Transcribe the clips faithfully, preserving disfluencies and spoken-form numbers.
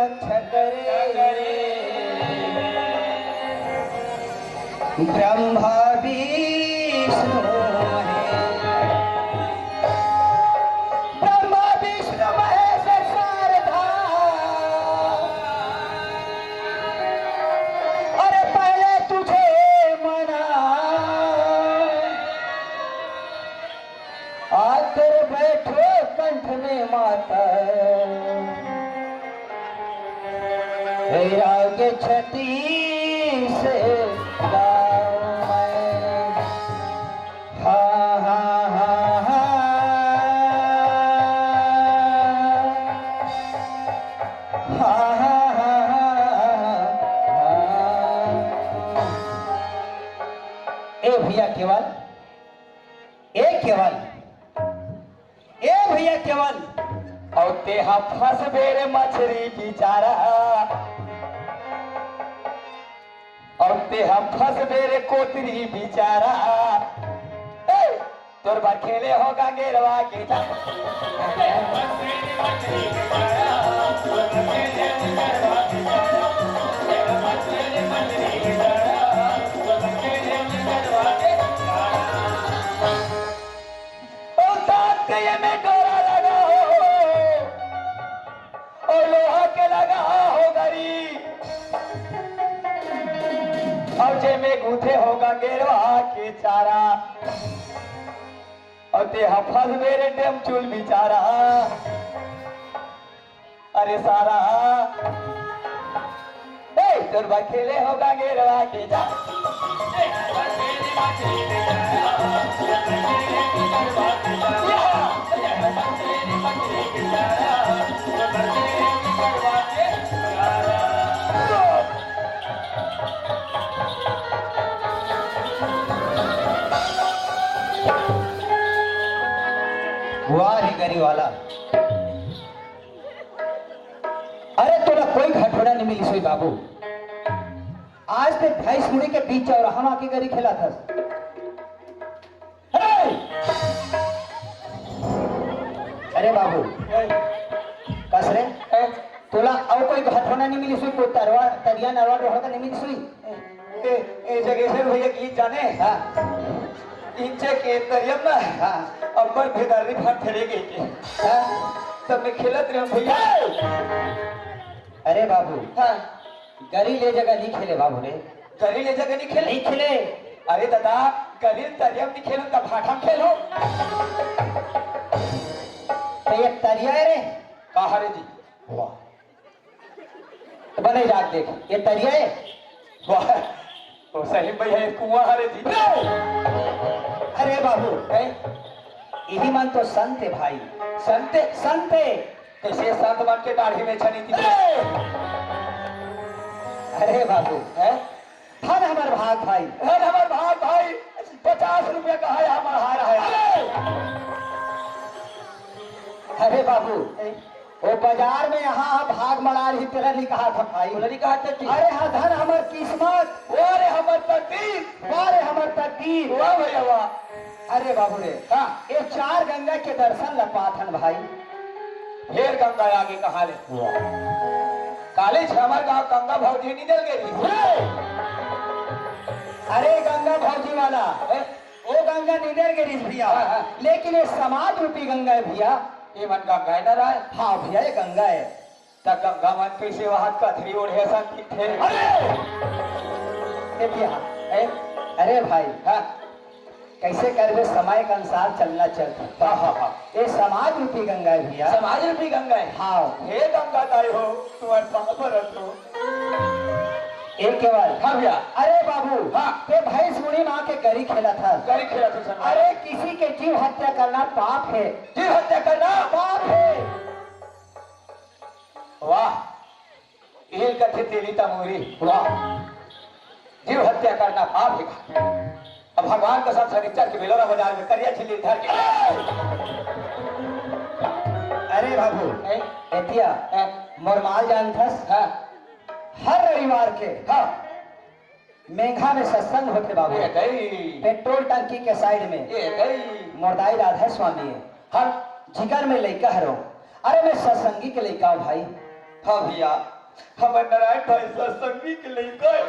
रक्षा करे। ब्रह्मा विष्णु महेश, ब्रह्मा विष्णु महेश शारदा। अरे पहले तुझे मना, आकर बैठो कंठ में माता। हे राग छत्तीस गाऊं मैं। हा, हा, हा, हा। हा, हा, हा, हा, हा। ए भैया केवल, ए केवल, ए भैया केवल। अउ तेहा फंस बेरे मछरी बिचारा, अउ तेहा फंस बेरे कोतरी बिचारा। ए, तोर बर खेले हो गंगेरवा के जा। ओ दांत के ये में डोरा लगा हो, ओ लोहा के लगा हो गरी, अउ जे में गूंथे हो गंगेरवा के चारा, अउ तेहा फंस बेरे डेमचुल बिचारा। अरे सारा, ए, तोर बर खेले हो गंगेरवा के जा। वाह रे गरी वाला। अरे तोला कोई घटोड़ा नहीं मिलिस होही बाबू। आज ते भैंस मुड़ी के बीच चौराहा म आके गरी खेलत हस। हे! अरे बाबू, कस रे? तोला अउ कोई घटोड़ा नहीं मिलिस होही, कोई तरवा, तरिया, नरवा, डोहर का नहीं मिलिस होही? ए, ए, जगेश्वर भैया गीत जाने? हाँ। इंचे के तरियम ना, हाँ। अब्बड़ भेदारी भाग फेरे गए के। हाँ। तब मैं खेलत रहे भैया। अरे बाबू, हाँ। गरी ले जगह नहीं खेले बाबू रे। गरी ले जगह नहीं खेले? नहीं खेले। अरे दादा, गरी तरियम नहीं खेलो, तब भाठम खेलो। तो ये तरिया है रे। कहा रे जी? वाह। तो बने जाके देख, ये तरिया है। वाह, वो सही में भैया, ये कुआं हरे जी। अरे बाबू, हैं? इही मन तो संत है भाई। संत? संत है। कैसे संत मन के दाढ़ी में छनी थी? अरे बाबू, हैं? धन हमर भाग भाई। धन हमर भाग भाई, पचास रुपया का है हमर हार है। अरे बाबू, हैं? वो बाजार में यहाँ भाग मड़ा रही तेरा नहीं कहा था भाई। बोला नहीं कहा था कि अरे हाँ, धन हमर किस्मत। वाह रे हमर तकदीर। वाह रे हमर तकदीर। वाह भैया वाह। अरे बाबू रे, हाँ। ये चार गंगा के दर्शन ल पाथन भाई। फेर गंगा आगे कहाँ ले? वाह। काले हमर गांव गंगा भौजी नहीं जल गई। अरे गंगा भौजी वाला, हैं? वो गंगा निंदर के रिस भैया, हाँ, हाँ। लेकिन ये समाज रूपी गंगा है भैया। ये मन गंगा है ना राय? हाँ भैया, ये गंगा है। त गंगा मन कैसे वहां कथरी ओढ़े असन दिखथे? अरे! ए भैया, हैं? अरे भाई, हाँ। कैसे करबे, समय के अनुसार चलना चलता। हाँ, हाँ, हाँ। ये समाज रूपी गंगा है भैया। समाज रूपी गंगा है? हाँ। हे गंगा दाई हो, तुम्हारे पाँव परत हो। एक केवल। हाँ भैया। अरे बाबू, हाँ। ते भैंस मुड़ी माँ के गरी खेलत हस। गरी खेलत हस। अरे किसी के जीव हत्या करना पाप है। जीव हत्या करना? पाप है। वाह, इही ल कथे तेली तमोरी। वाह, जीव हत्या करना पाप है। अब भगवान कसम शनिचर के बेलोरा बाजार में करिया छिल्ली धर के। अरे बाबू, हैं? एतिया, हैं? मोर माल जानथस? हाँ। हर रविवार के हाँ। मेंघा में सत्संग होथे बाबू। ए गई। पेट्रोल टंकी के साइड में। ए गई। मोर दाई राधा स्वामी है। हाँ। जिगर में लइका हरो। अरे मैं सत्संगी के लइका हूँ भाई। हाँ भैया। हमर नारायण भाई सत्संगी के लइका हे।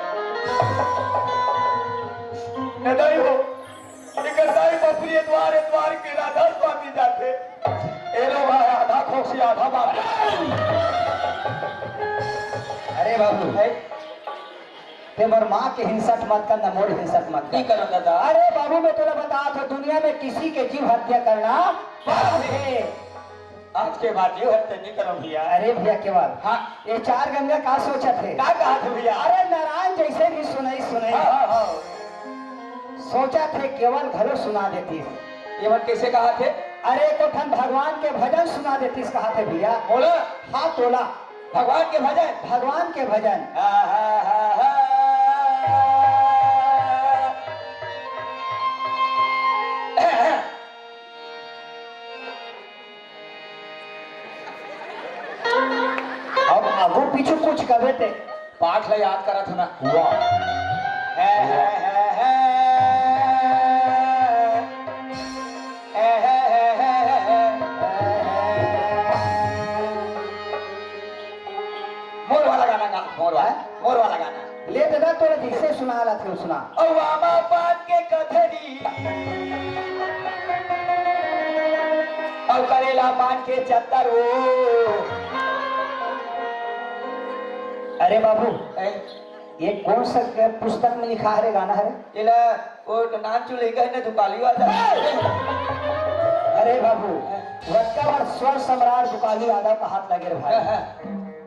न दाई हो, एकर दाई बाप रे, द्वार द्वार के राधा स्वामी जाथे। ए लो भाई, आधा खोसी, आधा बाप। अरे बाबू, है? ते मोर माँ के हिंसक मत कर, न मोर हिंसक मत कर। नहीं करो दादा। अरे बाबू, मैं तोला बतात हों, दुनिया में किसी के जीव हत्या करना पाप हे। आज के बाद जीव हत्या नहीं करो भैया। अरे भैया केवल, हाँ। ये चार गंगा का सोचत हे? का कहा थे भैया? अरे नारायण जैसे भी सुनई सुनई। हाँ, हाँ, हाँ। सोचत हे केवल घलो सुना देतिस। ये मन कैसे कहा थे? अरे तो ठन भगवान के भजन सुना देतिस कहा थे भैया। बोला। हाँ तोला। भगवान के भजन। भगवान के भजन। अब आगू पीछू कुछ कबे ते। पाठ ला याद करत हो ना। वाह। है, है, है, है। मोर वाला गाना गा, मोर वाला, हैं? मोर वाला गाना। ले दादा, तोला जैसे सुना ला थे सुना। अउ आमा पान के कथरी, अउ करेला पान के चत्तर ओ। अरे बाबू, हैं? ये कौन सा पुस्तक में लिखा हरे गाना हरे? एला वो नानचुन लइका हे ना, दुकाली वाला। अरे बाबू, वतका बार स्वर सम्राट दुकाली यादव का हाथ लगे रे भाई। हाँ, हाँ।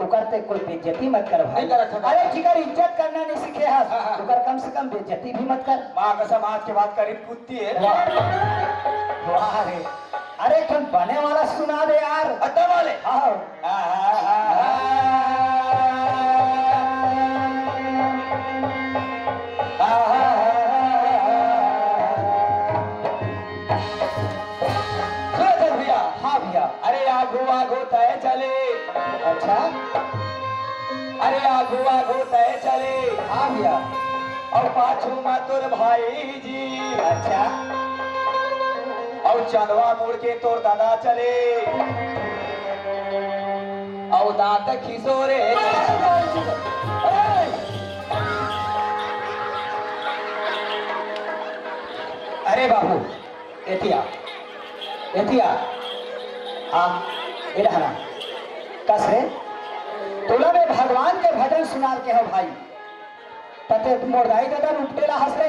ओकर ते कोई बेइज्जती मत कर भाई। नहीं करत हूँ। अरे जिकर इज्जत करना नहीं सीखे हस, हाँ, हाँ। ओकर कम से कम बेइज्जती भी मत कर। माँ कसम, आज के बाद करीब कुत्ती है। वाह। वाह रे। अरे तुम बने वाला सुना दे यार। अड्डा वाले। हाँ। सुनो तो भैया। हाँ भैया। अरे आगू आगू तय चले। अच्छा। अरे आगू आगू तय चले। हाँ भैया। अउ पाछू मा तोर भाई जी। अच्छा। अउ चंदवा मुड़ के तोर दादा चले। अउ दांत खिसोरे। अरे बाबू, एतिया, एतिया, आ, ए रहना। कस रे, तोला मैं भगवान के भजन सुनार के हो भाई। तते मोर दाई ददा लुपटे ला हस रे।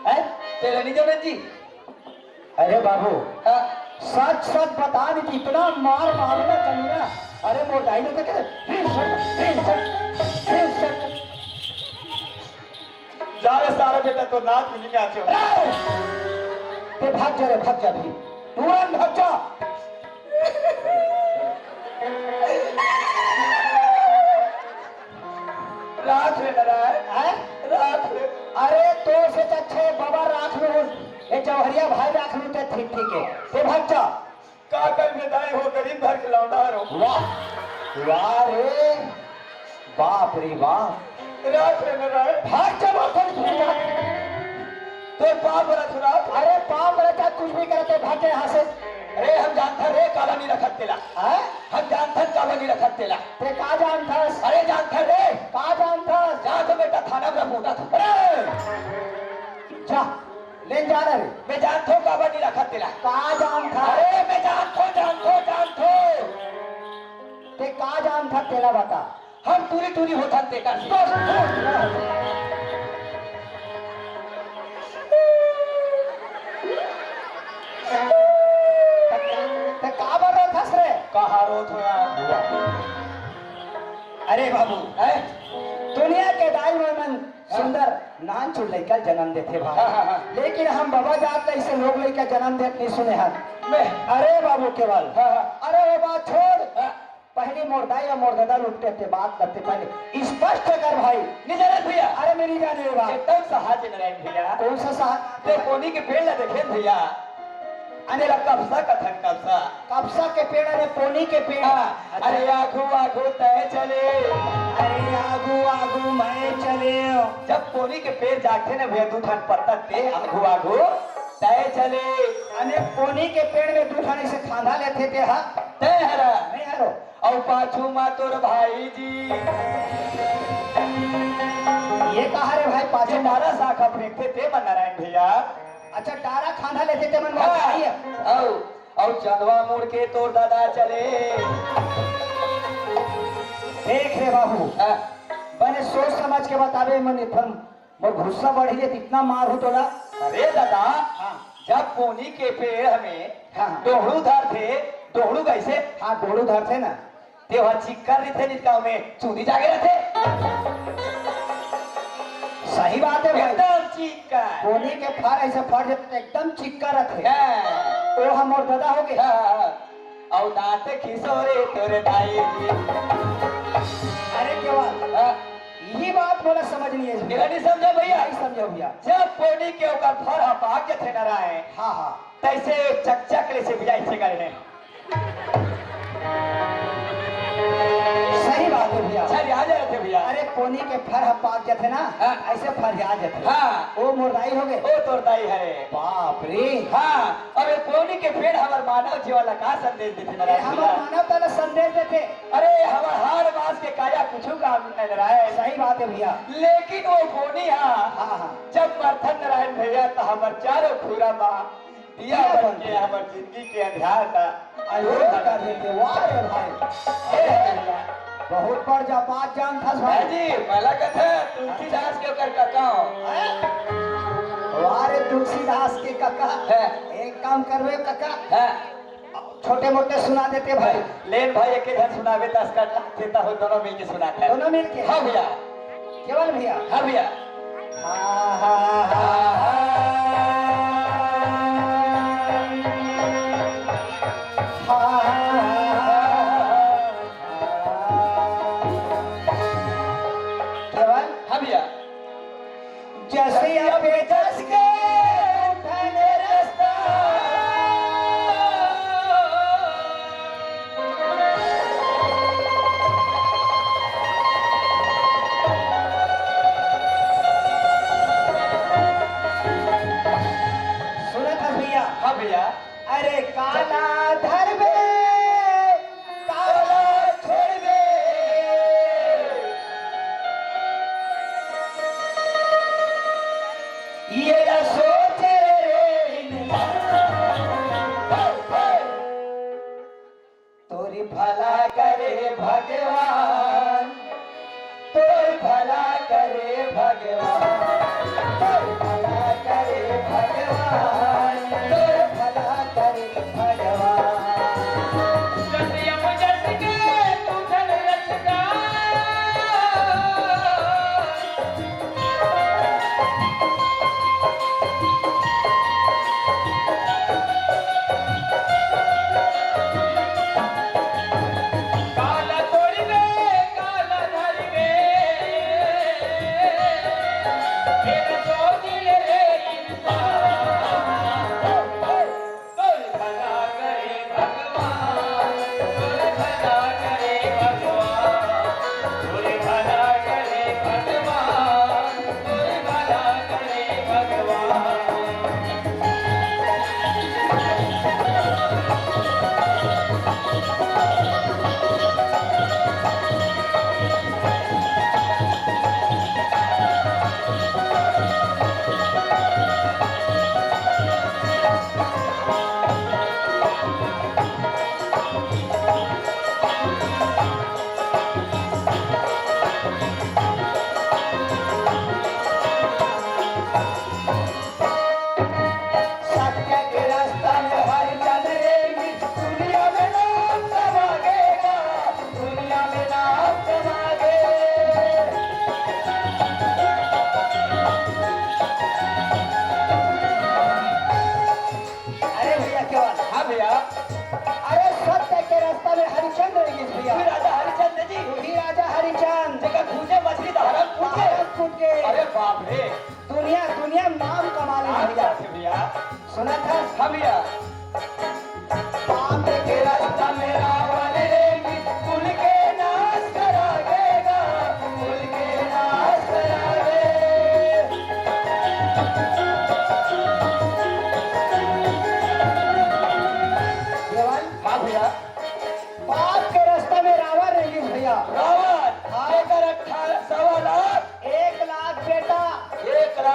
हैं? तेला नहीं जमन जी। अरे बाबू, हाँ। सच सच बता दे, कितना मार मारू ना कमीना। अरे मोर दाई ने तो कहते, "हिंसक, हिंसक, हिंसक।" जा रे सारा बेटा, तो नाच भी नहीं नाचो। अरे! ते भाग जा रे, भाग जा भी। तुरंत भाग जा। राख ले नारायण, हैं? राख ले। अरे, तो से तो अच्छे बाबा राख लो, ये जौहरिया भाई राख लो, ते ठीक ठीक है। ते भाग जा। का कर में दाई हो, गरीब घर के लौंडा रो। वाह, वाह रे, बाप रे बाप। राख ले नारायण। भाग जा, बाप रे, भाग जा। तो पाप रख राख। अरे, पाप रख, कुछ भी करते, भाग जा यहाँ से। अरे, हम जानता रे, काला नहीं रखत तेला। हैं? हम जानथन काबर नहीं रखत तेला। ते का जानथस? अरे जानथन रे। का जानथस? जा तो बेटा थाना में रिपोर्ट आ तू। अरे! जा, ले जा रे। मैं जानथो काबर नहीं रखत तेला। का जानथस? अरे मैं जानथो, जानथो, जानथो। ते का जानथस तेला बता। हम टूरी टूरी होथन तेकर से। ते काबर रोथस रे? कहाँ रोत हो यार? अरे बाबू, हैं? दुनिया के दाई मन हाँ। सुंदर नानचुन लइका जन्म देथे भाई। हाँ, हाँ, हाँ। लेकिन हम बाबा जात ला ऐसे लोग लइका जन्म देत नहीं सुने हन। मैं अरे बाबू केवल, हाँ, हाँ। अरे वो बात छोड़। हाँ। पहली मोर दाई अउ मोर ददा लुपटे ते बात करते पहले स्पष्ट कर भाई। नहीं जाने भैया। अरे मेरी जाने ये बात। एकदम सहज नारायण भैया। कौन सा सहज? ते पोनी के पेड़ ला देखे भैया। अरे ला कपसा कथन कपसा। कपसा के पेड़, अरे पोनी के पेड़। हाँ, अच्छा। अरे आगू आगू तय चले। अरे आगू आगू मैं चले। जब पोनी के पेड़ जागथे ना भैया, दू ठन पत्ता ते आगू आगू तय चले। अरे पोनी के पेड़ में दू ठन ऐसे खांधा लेथे ते हा। तय हरा। नहीं हरो। अउ पाछू मा तोर भाई जी। ये कहा रे भाई, पाछू ये डारा साखा फेंकथे ते मन नारायण भैया। अच्छा, डारा खांधा लेथे ते मन हाँ, भाई। अउ, अउ चंदवा मुड़ के तोर दादा चले। देख रे बाबू, हाँ। बने सोच समझ के बताबे मन इथन मोर गुस्सा बढ़ी गे, इतना मार हो तोला। अरे दादा, हाँ। जब पोनी के पेड़ हमें हाँ, हाँ। डोहड़ू धरथे, डोहड़ू कैसे? हाँ, डोहड़ू धरथे ना। ते वहाँ चिक्कर रहिथे, नितका में चूंदी जागे रहिथे। सही बात है भाई। एकदम चिक्कर। पोनी के फर ऐसे फट जाथे, एकदम चिक्कर रहिथे। हाँ। ओ हमर दादा हो गए। हाँ, हाँ, हाँ। अउ दांत खिसोरे तोरे दाई जी। अरे केवल, हाँ। यही बात मोला समझ नहीं है। मेला नहीं समझा भैया? नहीं समझा भैया। जब पोनी के ओकर फर ह पाक जथे नारायण, हाँ, हाँ। तैसे चकचक ले से बुझाई से करे। सही बात है भैया। अच्छा, याद आथे भैया। अरे, पोनी के फर ह पाक जथे ना, हाँ। ऐसे फर आ जथे। हाँ। ओ मोर दाई हो गए। ओ तोर दाई हरे। बाप रे। हाँ, अउ ये पोनी के पेड़ हमर मानव जीवन ला का संदेश देथे ना ए, हमर भैया? मानवता ला संदेश देथे। अरे, हमर हाड़ मांस के काया कुछु काम नहीं रहे। सही बात है भैया। लेकिन वो पोनी हा, हाँ, हाँ। जब मरथन नारायण भैया, त हमर चारों खुरा मा दिया दिया बन बन के के। हमर जिंदगी के अंधियार ला अरे, दूर कर कर देथे। वाह रे भाई। ए, बहुत बड़ जा बात जानथस भाई। है जी, मला कथा तुलसीदास के ओकर कका हो। हैं? वाह रे तुलसीदास के कका। है। एक काम करबे कका। है। छोटे मोटे सुना देते भाई। लेन भाई, एक ही झन सुनाबे, दस कट लागथे, त हो दोनों मिलके सुनाते हैं। दोनों मिलके? हाँ भैया। केवल भैया? हाँ भैया। हा, हा, हा, हा। हा, हा, हा, हा। केवल? हाँ भैया। जसिया पे जस के उठने रस्ता। सुनत हस भैया? हाँ भैया। अरे काला धरबे, काला छोड़बे, ये ना सोचे रे इंसान। तोरी भला करे भगवान, तोर भला करे भगवान, तोर भला करे भगवान, तोर भला करे भगवान। काला तोड़बे, काला धरबे, फेर दो दिल रे इंसान।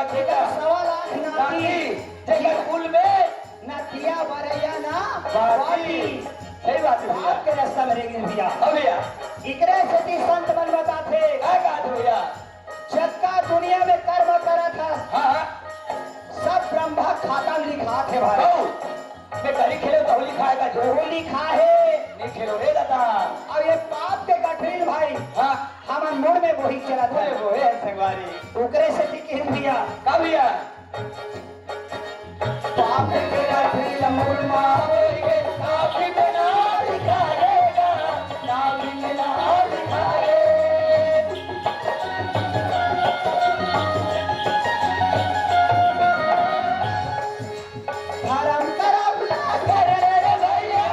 जेकर सवा लाख नाती, जेकर कुल में ना तिया बरैया ना बाती। सही बात है भैया। बाप के रास्ता में रह गए भैया। हाँ भैया। इकरे सेती संत मन बताथे, का बात भैया? जतका दुनिया में कर्म करत हस, हाँ, हाँ। सब ब्रह्मा खाता में लिखात हे भाई। हौ, मैं करी खेले तो होली खाए का जो। होली खाए। नहीं खेलो रे दादा। अब ये पाप के गठरी भाई, हाँ। हमन मुड़ में बोही चलत हे। बोहे संगवारी। ओकरे सेती किहिन भैया। का भैया? पाप के गठरी मुड़ मा बोही के, पाप के नाम लिखाएगा, नाम लिखाए। धरम करम ला कर रे भैया।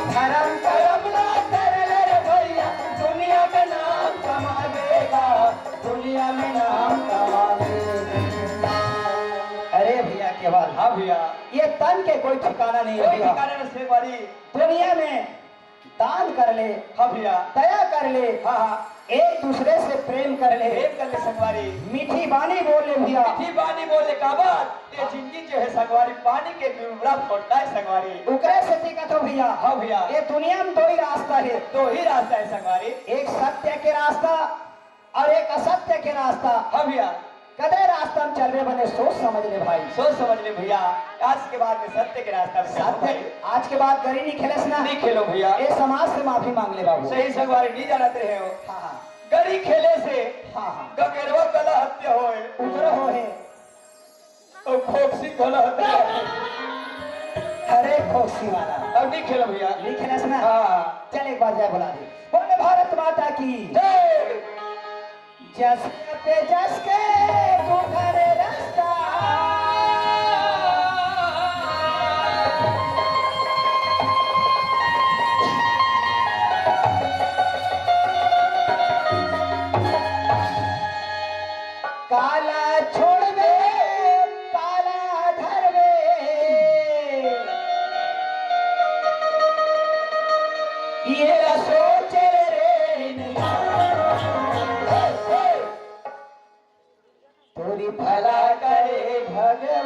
धरम करम ला कर ले रे भैया, दुनिया में नाम कमा देगा, दुनिया में नाम कमा देगा। अरे भैया केवल, हाँ भैया। ये तन के कोई ठिकाना नहीं कोई भैया। ठिकाना नहीं से बारी। दुनिया में दान कर ले, हाँ भैया। दया कर ले, हाँ, हाँ। एक दूसरे से प्रेम कर ले, प्रेम कर ले संगवारी। मीठी बानी बोल ले भैया। मीठी बानी बोल ले काबर, ये जिंदगी जो है संगवारी, पानी के बिबड़ा फोटना है संगवारी। ओकरे सेती कथो भैया। हाँ भैया। ये दुनिया में दो ही रास्ता है। दो ही रास्ता है संगवारी। एक सत्य के रास्ता और एक असत्य के रास्ता। हाँ भैया। कदे रास्ता में चलबे बने सोच समझ ले भाई। सोच समझ ले भैया, आज के बाद में सत्य के रास्ता में चलबो सत्य भाई। आज के बाद गरी नहीं खेलस ना। नहीं खेलो भैया। ए समाज से माफी मांग ले बाबू। सही संगवारी नहीं जानत रहे हो। हाँ, हाँ। गरी खेले से हाँ, हाँ। गगेरवा कला हत्या होए। उतरो हो है। और खोक्सी कला हत्या होए। अरे खोक्सी वाला। अब नहीं खेलो भैया। नहीं खेलस ना। हाँ। चल एक बार जय बुला दे। बोले भारत माता की। जय। जस तेजस के तू धरे रास्ता। काला छोड़बे, काला धरबे। ये ला सोच रे नैया। तोरी भला करे भगवान।